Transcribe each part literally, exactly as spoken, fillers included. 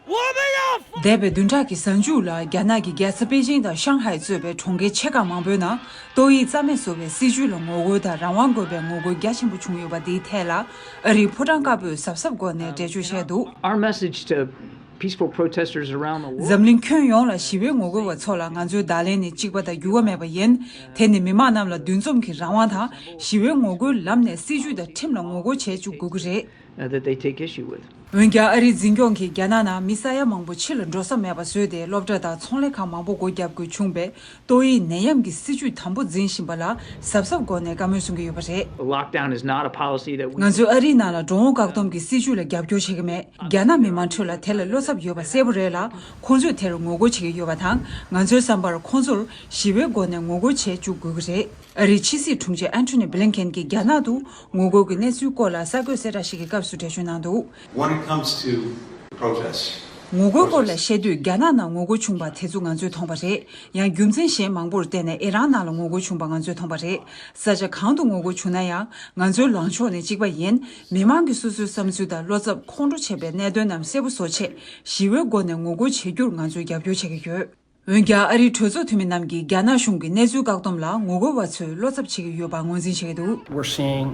འདས་པའི་བདུན་ཕྲག་གི་གཟའ་མཇུག་ལ་རྒྱ་ནག་གི་རྒྱལ་ས་པེ་ཅིང་དང་ཤང་ཧའེ་གཙོས་པའི་གྲོང་ཁྱེར་ཆེ་ཁག་མང་པོའི་ནང་ཏོག་དབྱིབས་རྩ་མེད་བཟོ་བའི་སྲིད་ཇུས་ལ་ངོ་རྒོལ་དང་རང་དབང་དགོས་པའི་ངོ་རྒོལ་རྒྱ་ཆེན་པོ་བྱུང་ཡོད་པ་འདིའི་ཐད་ལ་ཨ་རིའི་ཕོ་བྲང་དཀར་པོས་གཟབ་གཟབ་སྒོ་ནས་འགྲེལ་བརྗོད་བྱས་འདུག། Our message to peaceful protesters around the world འཛམ་གླིང་ཁྱོན་ཡོངས་ལ་ཞི་བའི་ངོ་རྒོལ་བ་ཚོ་ལ་ང་ཚོའི་བརྡ་ལན་ནི་གཅིག་པ་དང་འགྱུར་བ་མེད་པ་ཡིན། དེ་ནི་མི་མང་རྣམས་ལ་འདུ་འཛོམས་ཀྱི་རང་དབང་དང་ཞི་བའི་ངོ་རྒོལ་ལམ་ནས་སྲིད་ཇུས་དང་ཁྲིམས་ལ་ངོ་རྒོལ་བྱེད་བཅུག་དགོས་ཀྱི་རེད། uh, that they take issue with. འོན་ཀྱང་ཨ་རིའི་འཛིན་སྐྱོང་གིས་རྒྱ་ནག་ནང་མི་ས་ཡ་མང་པོ་ཕྱི་ལ་འགྲོ་ས་མེད་པ་བཟོས་ཏེ་སློབ་གྲྭ་དང་ཚོང་ལས་ཁང་མང་པོ་སྒོ་བརྒྱབ་དགོས་བྱུང་བས་ཏོག་དབྱིབས་ནད་ཡམས་ཀྱི་སྲིད་ཇུས་དམ་པོ་འཛིན་བཞིན་པ་ལ་གཟབ་གཟབ་སྒོ་ནས་བཀའ་མོལ་གསུང་གི་ཡོད་པ་རེད། Lockdown is not a policy that we. ང་ཚོས་ཨ་རིའི་ནང་ལ་འགྲོ་འོང་བཀག་སྡོམ་གྱི་སྲིད་ཇུས་ལ་རྒྱབ་སྐྱོར་བྱེད་ཀྱི་མེད། རྒྱ་ནག་མི་མང་ཁྲོད་ལ་དེ་ལ་བློ་འཚབ་ཡོད་པ་གསལ་པོ་རེད་ལ། ཁོང་ཚོས་དེར་ངོ་རྒོལ་བྱེད་ཀྱི་ཡོད་པ་དང་ང་ཚོའི་བསམ་པར་ཁོང་ཚོར་ཞི་བའི་སྒོ་ནས་ངོ་རྒོལ་བྱེད་བཅུག་དགོས་ཀྱི་རེད། ཨ་རིའི་ཕྱི་སྲིད་དྲུང་ཆེ་ཨན་ཐོ་ནི་བྷི་ལིན་ཁེན་གྱིས་རྒྱ་ནག་ཏུ་ངོ་རྒོལ་གྱི་གནས་ཚུལ་སྐོར་ལ་གསར་འགོད་གསལ་བསྒྲགས་ཤིག་གི་སྐབས་སུ་འགྲེལ་བརྗོད་གནང་འདུག། When it comes to protests, ངོ་རྒོལ་སྐོར་ལ་བཤད་དུས་རྒྱ་ནག་ནང་ངོ་རྒོལ་བྱུང་པ་དེ་ཚོ་ང་ཚོས་མཐོང་པ་རེད། ཡང་རྒྱུ་མཚན་གཞན་མང་པོར་བརྟེན་ནས་ཨི་རན་ནང་ལ་ངོ་རྒོལ་བྱུང་པ་ང་ཚོས་མཐོང་པ་རེད། ས་ཆ་གང་དུ་ངོ་རྒོལ་བྱུང་ན་ཡང་ང་ཚོའི་ལངས་ཕྱོགས་ནི་གཅིག་པ་ཡིན། མི་མང་གིས་སོ་སོའི་བསམ་ཚུལ་དང་བློ་འཚབ་ཁོང་ཁྲོ་བྱེད་པའི་གནད་དོན་རྣམས་གསལ་པོ་བཟོ་ཆེད་ཞི་བའི་སྒོ་ནས་ངོ་རྒོལ་བྱེད་རྒྱུར་ང་ཚོས་རྒྱབ་སྐྱོར་བྱེད་ཀྱི་ཡོད། འོན་ཀྱང་ཨ་རིའི་གྲོས་ཚོགས་འཐུས་མི་རྣམས་ཀྱིས་རྒྱ་ནག་གཞུང་གི་གནས་ཚུལ་བཀག་སྡོམ་ལ་ངོ་རྒོལ་བ་ཚོས་བློ་འཚབ་བྱེད་ཀྱི་ཡོད་པ་ངོས་འཛིན་བྱེད་ཀྱི་འདུག། We're seeing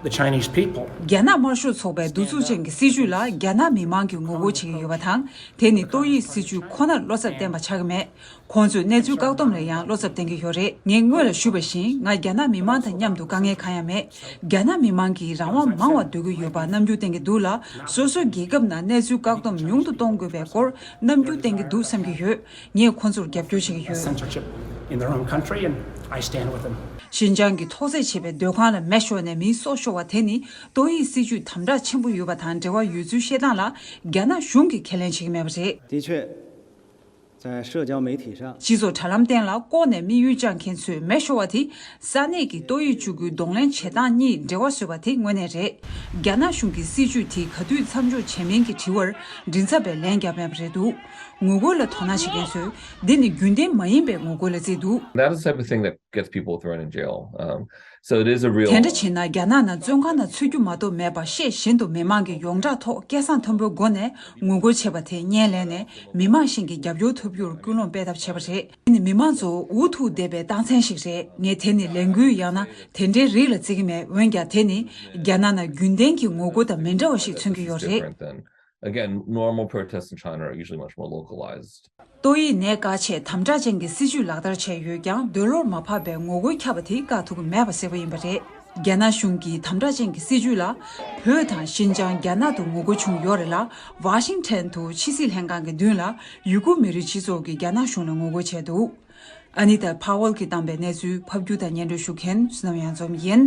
the Chinese people. རྒྱ་ནག་དམར་ཤོག་ཚོགས་པའི་གདུག་རྩུབ་ཅན་གྱི་སྲིད་ཇུས་ལ་རྒྱ་ནག་མི་མང་གིས་ངོ་རྒོལ་བྱེད་ཀྱི་ཡོད་པ་དང་། དེ་ནི་ཏོག་དབྱིབས་སྲིད་ཇུས་ཁོ་ནར་བློ་འཚབ་བསྟན་པ་ཆགས་ཀྱི་མེད། ཁོང་ཚོས་གནས་ཚུལ་བཀག་སྡོམ་ལ་ཡང་བློ་འཚབ་བསྟན་གྱི་ཡོད་རེད། ངས་སྔོན་ལ་ཞུས་པ་བཞིན་ང་རྒྱ་ནག་མི་མང་དང་མཉམ་དུ་དཀའ་ངལ་གང་ཡང་མེད། རྒྱ་ནག་མི་མང་གིས་རང་དབང་མང་བ་འདོད་ཀྱི་ཡོད་པ་རྣམ་འགྱུར་བསྟན་གྱི་འདུག་ལ། སོ་སོའི་རྒྱལ་ཁབ་ནང་གནས་ཚུལ་བཀག་སྡོམ་ཉུང་དུ་གཏོང་དགོས་པའི་སྐོར་རྣམ་འགྱུར་བསྟན་གྱི་འདུག་བསམ་གྱི་ཡོད། ངས་ཁོང་ཚོར་རྒྱབ་སྐྱོར་བྱེད་ཀྱི་ཡོད། Censorship in their own country, and I stand with them. ཤིན་ཅང་གི་ཐོག་བརྩེགས་བྱས་པའི་སྡོད་ཁང་ལ་མེ་ཤོར་ནས་མིའི་སྲོག་ཤོར་བ་དེ་ནི་ཏོག་དབྱིབས་སྲིད་ཇུས་དམ་དྲག་ཆེན་པོ་ཡོད་པ་དང་འབྲེལ་བ་ཡོད་ཚུལ་བཤད་སྟངས་ལ་རྒྱ་ནག་གཞུང་གིས་ཁས་ལེན་བྱེད་ཀྱི་མེད་པ་རེད། 的确，在社交媒体上， སྤྱི་ཚོགས་དྲ་ལམ་སྟེང་ལ་ལྐོག་ནས་དམིགས་ཡུལ་བཅངས་མཁན་ཚོས་མེ་ཤོར་བ་དེ་ས་གནས་ཀྱི་ཏོག་དབྱིབས་བཅུ་དགུའི་གདོང་ལེན་བྱེད་སྟངས་གཉིས་འབྲེལ་བ་བཟོས་པ་དེ་དངོས་གནས་རེད། རྒྱ་ནག་གཞུང་གིས་སྲིད་ཇུས་དེ་ག་དུས་མཚམས་འཇོག་བྱེད་མིན་གྱི་དྲི་བར་མགྲིན་ཚབ་པས་ལན་བརྒྱབ་མེད་པ་རེད་འདུག། ངོ་རྒོལ་ལ་དོ་སྣང་བྱེད་མཁན་ཚོས་འདི་ནི་རྒྱུན་ལྡན་མ་ཡིན་པའི་ངོ་རྒོལ་ལ་བརྩིས་འདུག། That is the type of thing that gets people thrown in jail. Um, so it is a real. དེ་འདྲ་བྱས་ན་རྒྱ་ནག་ནང་བཙོན་ཁང་ནང་ཚུད་རྒྱུ་མ་གཏོགས་མེད་པ་ཤེས་བཞིན་དུ་མི་མང་གིས་ཡོངས་གྲགས་ཐོག་སྐད་གསང་མཐོན་པོའི་སྒོ་ནས་ངོ་རྒོལ་བྱས་པ་དེ་བརྙན་ལེན་ནས་མི་མང་གཞན་གྱིས་རྒྱབ་སྐྱོར་ཐོབ་རྒྱུར་སྐུལ་སློང་སྤེལ་ཐབས་བྱས་པ་རེད། དེ་ནི་མི་མང་ཚོ་འུ་ཐུག་བསྡད་པའི་རྟགས་མཚན་ཞིག་རེད། ངས་དེ་ནི་ལས་འགུལ་ཡང་ན་དེ་འདྲའི་རིགས་ལ་བརྩི་གི་མེད། འོན་ཀྱང་དེ་ནི་རྒྱ་ནག་ནང་རྒྱུན་ལྡན་གྱི་ངོ་རྒོལ་དང་མི་འདྲ་བ་ཞིག་མཚོན་གྱི་ཡོད་རེད། Different than, again, normal protests in China are usually much more localized. ཏོག་དབྱིབས་ནད་བཀག་ཆེད་དམ་དྲག་ཅན་གྱི་སྲིད་ཇུས་ལག་བསྟར་བྱས་ཡོད་ཀྱང་འདོད་བློར་མ་བབས་པའི་ངོ་རྒོལ་ཁྱབ་པ་དེ་བཀག་ཐུབ་ཀྱི་མེད་པ་གསལ་པོ་ཡིན་པ་རེད། རྒྱ་ནག་གཞུང་གི་དམ་དྲག་ཅན་གྱི་སྲིད་ཇུས་ལ་བོད་དང་ཤིན་ཅང་རྒྱ་ནག་ཏུ་ངོ་རྒོལ་བྱུང་ཡོད་རེད་ལ། ཝ་ཤིང་ཊོན་དུ་ཕྱི་སྲིད་ལྷན་ཁང་གི་མདུན་ལ་ཡུ་གུར་མི་རིགས་སྤྱི་ཚོགས་ཀྱིས་རྒྱ་ནག་གཞུང་ལ་ངོ་རྒོལ་བྱས་འདུག། ཨ་ནི་ཏཱ་ཕ་ཝལ་གྱིས་བཏང་པའི་གནས་ཚུལ་ཕབ་སྒྱུར་དང་སྙན་སྒྲོན་ཞུ་མཁན་བསོད་ནམས་གཡང་འཛོམས་ཡིན།